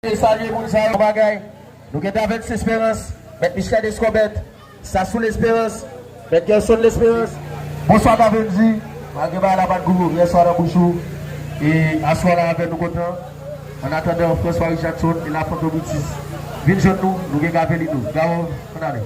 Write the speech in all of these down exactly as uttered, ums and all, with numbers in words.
E salye moun sa yo bagay. Nou gen Davens Esperans, Mèt Michel Escobet, Sassou Lesperance, Mèt Gerson Lesperance. Bonswa Davendy, malgre bagay la pa t gou, yèswa nan bouch ou. E aswè la avè nou kontan. An atandan, François Richardson e Lafonto Britis vin jwenn nou, nou gen Gavelino. Gawon, ann ale.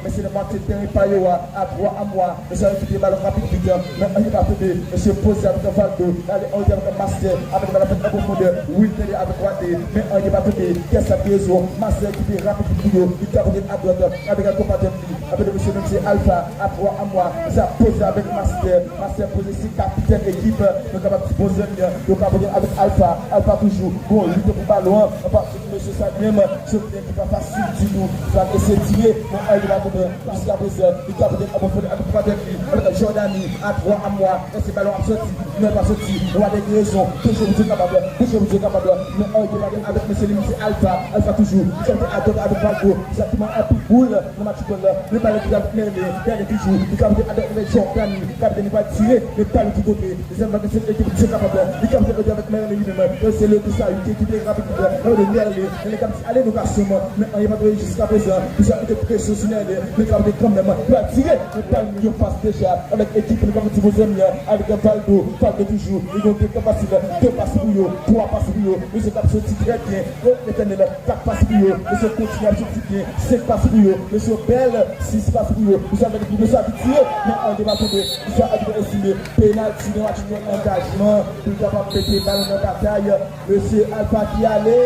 Mesye nan mwatye teren pa yo a, a twa a mwa, mesye al kite balon rapid vit, men anyen pa tonbe, mesye poze avèk Valdo, ale antre avèk Master, avèk balon fèt an pwofondè, Wiltele avèk Wade, men anyen pa tonbe, kè sa rezon, Master kite rapid vit pou yo, li ka pote adwat, avèk konpatriyòt li, avèk mesye menm se Alpha, a twa a mwa, mesye ap poze avèk Master, Master poze se kapitèn ekip, nou kapab di bon zanmi, yo ka pote avèk Alpha, Alpha toujou, bon, lite pou balon an, anpa Mesye sa li menm, se yon ki pa fasil ditou. Sa eseye tire, men anyen pa tonbe. Jiska prezan, li ka pote an pwofondè avèk patèk li, avèk Jordany, a twa a mwa, èske balon ap soti? Non, li pa soti. Wade gen rezon, touche pou Dye kapab, touche pou Dye kapab. Men anyen pa tonbe avèk mesye li menm se Alpha, Alpha toujou. Li ka pote adwat avèk Valdo, egzakteman anpi boul nan match foutbòl la. Men balon ki avèk Merlin, Merlin toujou. Li ka pote adwat avèk Jordany, kapitèn li pa tire, men balon ki kote. Dezyèm vansèt ekip Dye kapab. Li kapab fè avèk Merlin li menm. Se le de sa ki kite rapid. Nan de Merlin. Merlin k ap di ale nou gason mwen. Men anyen pa tonbe jiska prezan. Li sa mete presyon sou Merlin. Men li kapab kanmenm. Li pa tire. Men pa yon pas deja. Avèk ekip li kapab di bon zanmi. Avèk Valdo. Valdo toujou. Li gon de pas fasil. De pas pou yo. Twa pas pou yo. Mesye k ap soti trè byen. O Letènèl. Kat pas pou yo. Mesye kontinye ap soti byen. Senk pas pou yo. Mesye bèl. Sis pas pou yo. Mesye avèk ekip li sa ki tire. Men anyen pa tonbe. Sa abitan estime penalti nan match pou angajman pou l kapab mete balon nan batay. Mesye Alpha ki ale.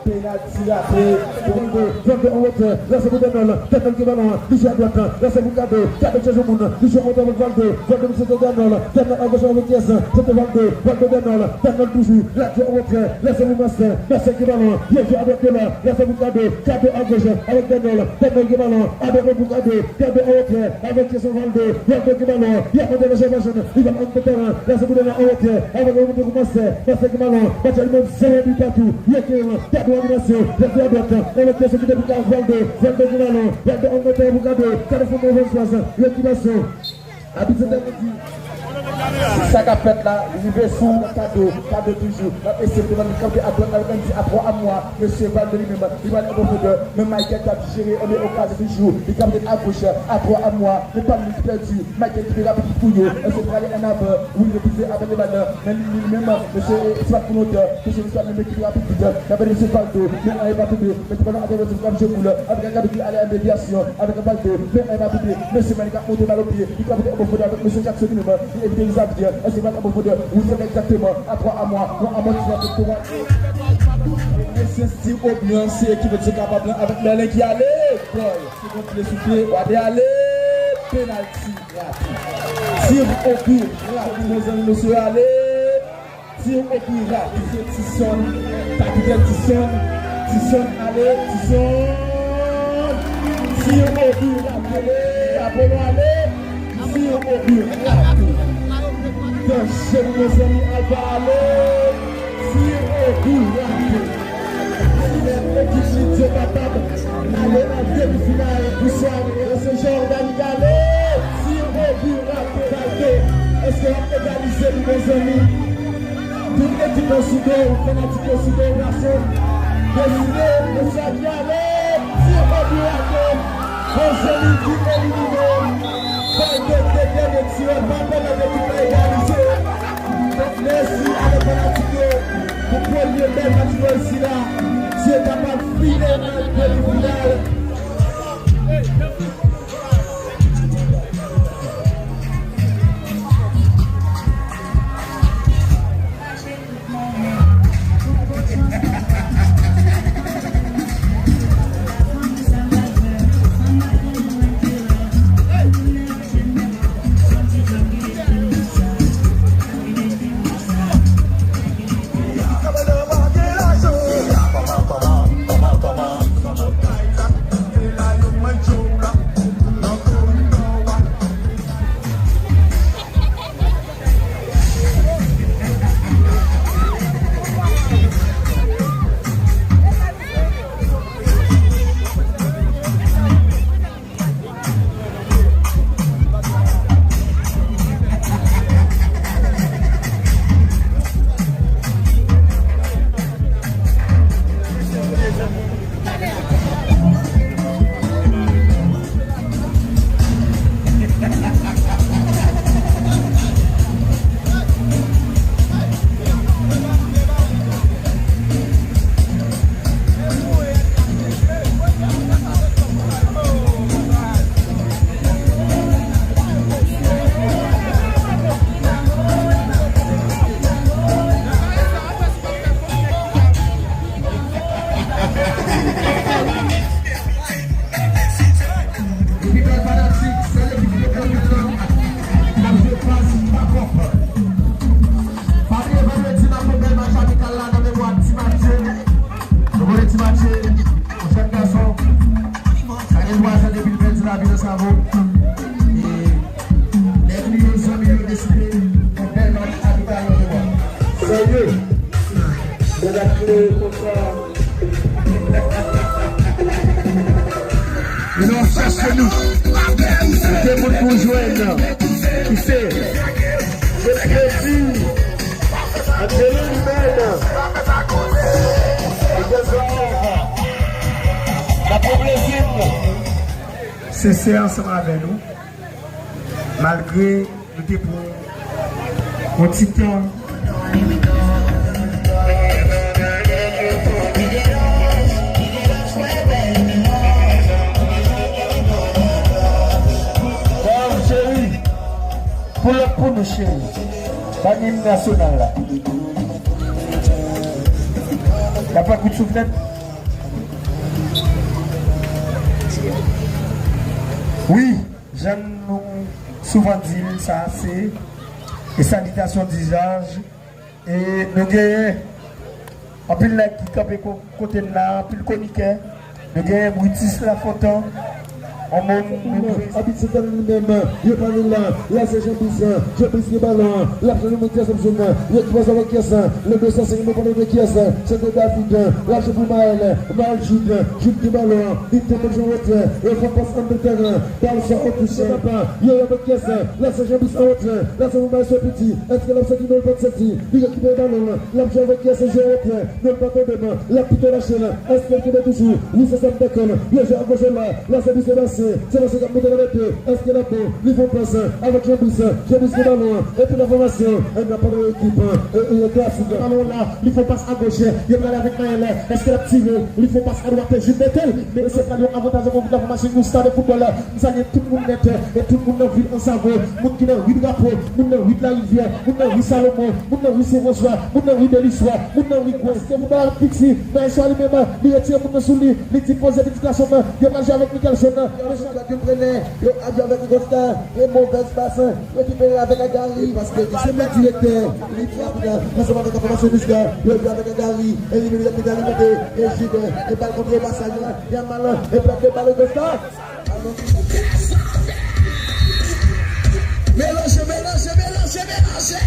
Penalti rate. Vande an wotè, lanse pou Dènòl. Dènòl gen balon an, li jwe adwat, lanse pou Kado. Kado chèche moun, li jwe an wotè avèk Valdo. Valdo misye se Dènòl. Dènòl agoch avèk Tyèsan, se te Valdo. Valdo Dènòl. Dènòl toujou, lage an wotè, lanse pou Master. Master gen balon an, li jwe adwat de la, lanse pou Kado. Kado agoch avèk Dènòl. Dènòl gen balon an, adwat pou Kado. Kado an wotè avèk Tyèsan Valdo. Valdo gen balon an. Li ap monte nan Jèvèjèn. Li va antre tèren. Lanse pou Dènòl an wotè. Avèk yon monte pou Master. Master gen balon an. Master li menm zèro bi patou. Li eke lan. Kado an dimansyon. Lanse adwat lan. Avèk Tyèsan ki te pou Valdo. Valdo gen balon an. Valdo antre tèren pou Kado. Kado fè yon move pas. Rekipasyon. Abit se tèlman di. Sa k ap fèt la, li rive sou Kado, Kado toujou. L ap eseye devan li, kanpe adwat avèk Andy a twa a mwa. Mesye Valdo li menm, li pral an pwofondè. Men Michael k ap jere, anben okazyon toujou. Li kanpe agoch, a twa a mwa. Men pa li ki pèdi. Michael ki te rapid pou yo. Èske pral an avan? Wi, li refize avèk le bal la. Men li, li menm, mesye, se pa pou lontan. Mesye, li pral menm ki te rapid vit. N ap gade mesye Valdo. Men anyen pa tonbe. Mete balon atè, Joseph k ap jwe boul avèk Kado ki ale an devyasyon avèk Valdo. Men anyen pa tonbe. Mesye Mani k ap monte bal o pye. Li ka pote an pwofondè avèk mesye Jackson li menm. Li evite Xavier. Èske bal an pwofondè? Wi, se egzakteman. A twa a mwa. Yon amòtisman pou Wade. Mesye Steve Obian, se ekip Dye kapab lan avèk Merlin ki ale. Boy, se bon pye sou pye. Wade ale. Penalti rate. Tir o bi rate. Mezanmi, mesye ale. Tir o bi rate. Se Tison, kapitèn Tison. Tison ale, Tison. Tir o bi rate. Apollo ale. Tir o bi rate. Danje pou mezanmi, Alpha ale. Tir o bi rate. Ekip li Dye kapab ale an demi final pou sware. Se Jordany k ale. Tir o bi rate. Valdo. Èske y ap egalize li, mezanmi? Tout ekip yo sou do w, fanatik yo sou do w, gason. Deside, mesye ki ale. Tir o bi rate. Mezanmi ki elimine. Valdo, de dènye tir, pa pèmèt ekip la egalize. Donk, mèsi a fanatik yo pou premye bèl match nou wè sila. Dye kapab file nan demi final. Nou chache nou de moun pou jwenn, ki se Mèkredi, Angeline Bène. N ap fè plezi nou. Sensè ansanm avè nou, malgre nou te pran yon ti tan. Dam cheri, pull up pou nou cheri. Ban n im nasyonal la. N ap fè kout souflèt. Wi, jan nou souvan di l, sa se e salitasyon dizaj. E nou genyen anpil nèg ki kanpe ko-, kote n la, anpil konikè. Nou genyen Brutus Lafontan, yon moun nou dwe. Abit Sentani li menm, yo pa vin la. La se Jean Bus, Jean Bus gen balon, l ap jwenn yon moun ki asepsyon, yo ki pase avèk Kyès, le de san senk, nou konnen de Kyès, se de David, l ap jwe pou Maël, Maël Jude, Jude gen balon, li te konn jwe wotè, yo fè pas anndan tèren, bal sot an touche, papa, yo avèk Kyès, la se Jean Bus an wotè, la se pou Maël sou piti, èske l ap soti, non, l p ap soti, li rekipere balon, l ap jwe avèk Kyès, jwe wotè, non, l pa tonbe, l ap pito lache l, èske l kenbe toujou, wi, se sa m te konn, yo jwe agoch la, la se pou Sebastien, Sebastien k ap monte nan mete, èske l ap bon, li fè yon pas, avèk Jean Bus, Jean Bus gen balon, epi nan fòmasyon, e nan pandan ekip, e, e, klasik. Balon la, li fè yon pas agoch, yo prale avèk Maël, èske l ap tire, li fè yon pas adwat, Jude mete l, men Sentani yon avantaj nan fòmasyon yon stad de foutbòl, m salye tout moun nèt, e tout moun nan vil Ansavo, moun ki nan ri Drapo, moun nan ri Larivyè, moun nan ri Salomon, moun nan ri Sen Franswa, moun nan ri Deliswa, moun nan ri Gwo. Se pou ba piti, men swa li menm, li retire moun nan sou li, li di poze piti gason m, yo pral jwe avèk Mickaël Jaune. Yo ap jwe avèk Nicolas, e movèz pas, rekipere avèk Agari. Paske li se menm direktè, li di rapid, ansanm avèk enfòmasyon Niska, yo jwe avèk Agari, e li menm li ap alimente, e Jude, e bal kontre pasaj la, Yamal, e pèt de bal Augusta. Melanje, melanje, melanje, melanje.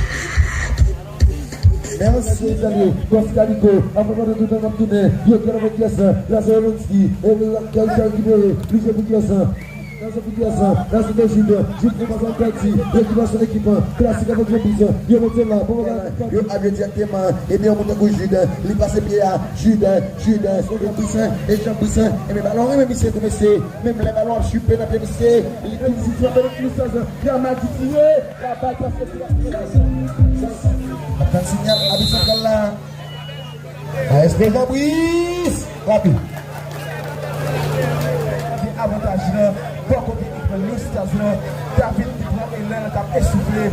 Mèsi, mezanmi. Kòs Kaliko, avan nou toutan n ap tounen. Yo, kè avèk Kyès, la se Olonski. E la, Kyès, Kyès, Kyès, li jwe pou Kyès. La se pou Kyès, la se pou Jude. Jude pou pas an pèdi. Yo ki pase ekip klasik avèk Jean Bus. Yo mete la, bon, la. Yo ap jwe dirèkteman. Epi yon moun tankou Jude, li pase pye a. Jude, Jude, Jean Bus, e Jean Bus. E men balon, renmen misye tou, mesye. Menm lè balon ap chipe nan pye misye, li tou. Yamal ki tire, la bal pase sou la. Ap tann sinyal abit santral la. A S P Jean Bus. Rapi. Gen avantaj la, bò kote ekran New Stars la. David ki pran elan, l ap esoufle.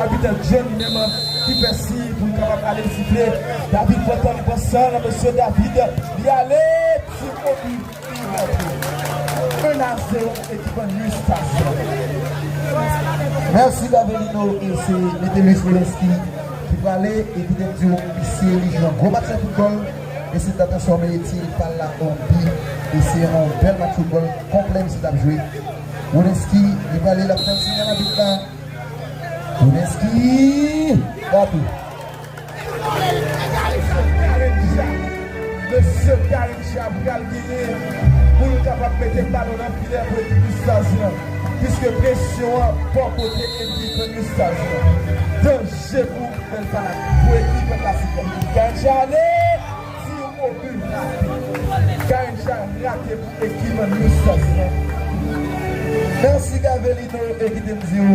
Abit John li menm ki fè siy pou l kapab ale sifle. David pran tan, li pran san, mesye David, li ale, ti kopi. Un à zéro, ekip New Stars. Mèsi Gavelino, e se Metellus Wolenski ki prale, e ki te di w misye li jwe yon gwo match nan foutbòl, e se ta transfòme ti pa l la an bi, e se yon bèl match foutbòl konplè misye t ap jwe. Wolenski, li prale, l ap tann sinyal abit la. Wolenski, Bapi. Mesye Garrincha pral genyen pou l kapab mete balon nan filè pou ekip New Stars lan, piske presyon an bò kote ekip New Stars lan. Danje pou bèl panak pou ekip klasik lan. Garrincha ale, tir o bi rate. Garrincha rate pou ekip New Stars lan. Mèsi Gavelino, e kite m di w,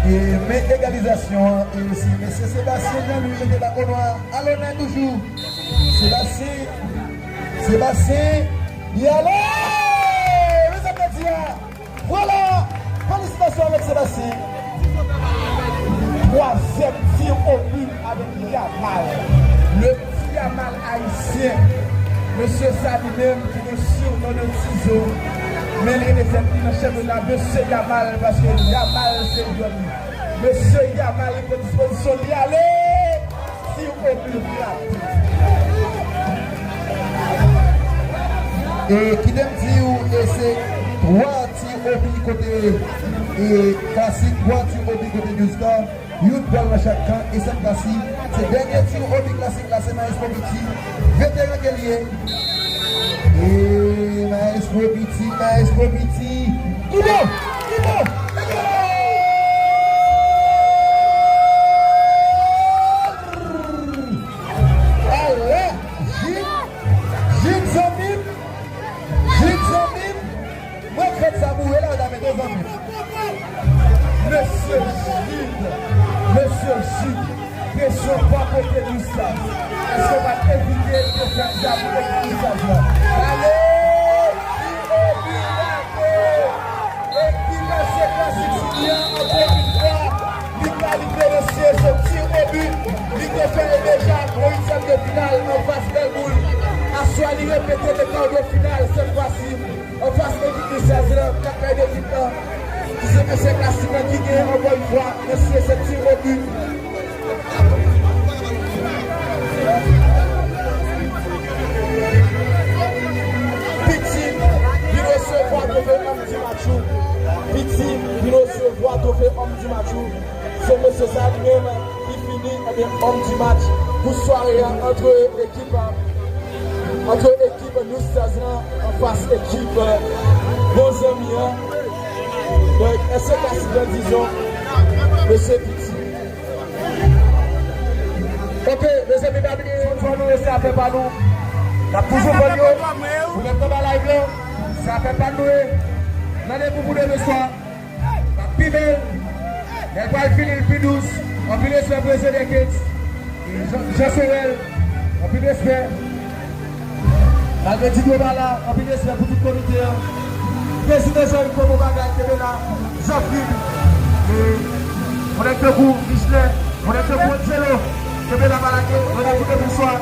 e men egalizasyon an, e se mesye Sebastien Jean Louis mete la o nwa. Alonè toujou. Sebastien. Sebastien. Li ale! Mezanmi, di a. Vwala. Felisitasyon avèk Sebastien. Twazyèm tir o bi avèk Yamal. Le ti Yamal ayisyen. Mesye sa li menm ki gen surnon de Tizo. Men li rete tèt li nan chanpyona. Mesye Yamal, paske Yamal se idòl li. Mesye Yamal, li pran dispozisyon li ale. Tir o bi rate. E kite m di w, e se twa tir o bi kote, e, Classic, twa tir o bi kote New Stars, youn bòl nan chak kan, e sèt fwa si, Dènye ti o bi klasik la, se Maestro Piti. Veteran ke l ye. E Maestro Piti, Maestro Piti. Li bon! Li bon! Gòl! Alè! Jid! Jid zanmi m! Jid zanmi m! Mwen krèt sa boure la, medam e zanmi m. Mesye Jid, mesye Jid, kesyon pa kote Nistaz. Èske w pa t evite te fè sa pou ekip Nistaz la? Ale! Ti o bi rate! Ekip S C Classic City an, ankò yon fwa, li kalifye mesye, se ti o bi. Li te fè l deja nan uityèm de final anfas Bèl Boul. Aswè a, li repete le kar de final, sèt fwa si. Anfas ekip Nistaz la, k ap bay ekip la, ki se mesye Klasik la ki genyen ankò yon fwa, mesye se ti o bi. Piti, vin resevwa twofè òm di match ou. Piti, vin resevwa twofè òm di match ou. Se mesye sa li menm ki fini, ebyen, òm di match pou sware a antre ekip, antre ekip Nistaz la anfas ekip bon zanmi an. Donk, S C Classic la, dizon, mesye Piti. Ok, mezanmi, pa bliye, fò nou rete afè pa nou. N ap toujou vann yo. Ou mèt anba live la. Se afè pa nou ye. Randevou pou demen swa. L ap pi bèl. Lè l pral fini, l pi dous. Anpil respè pou Eusebio Gates. Jean, Jean Sorel. Anpil respè. Malgre Didyo pa la, anpil respè pou tout komite an. Prezidan Jean Rico, bon bagay, kenbe la. Jean Philippe. E, moun nèg tankou Michelet, moun nèg tankou Angelo, kenbe la, pa lage. Randevou demen swa.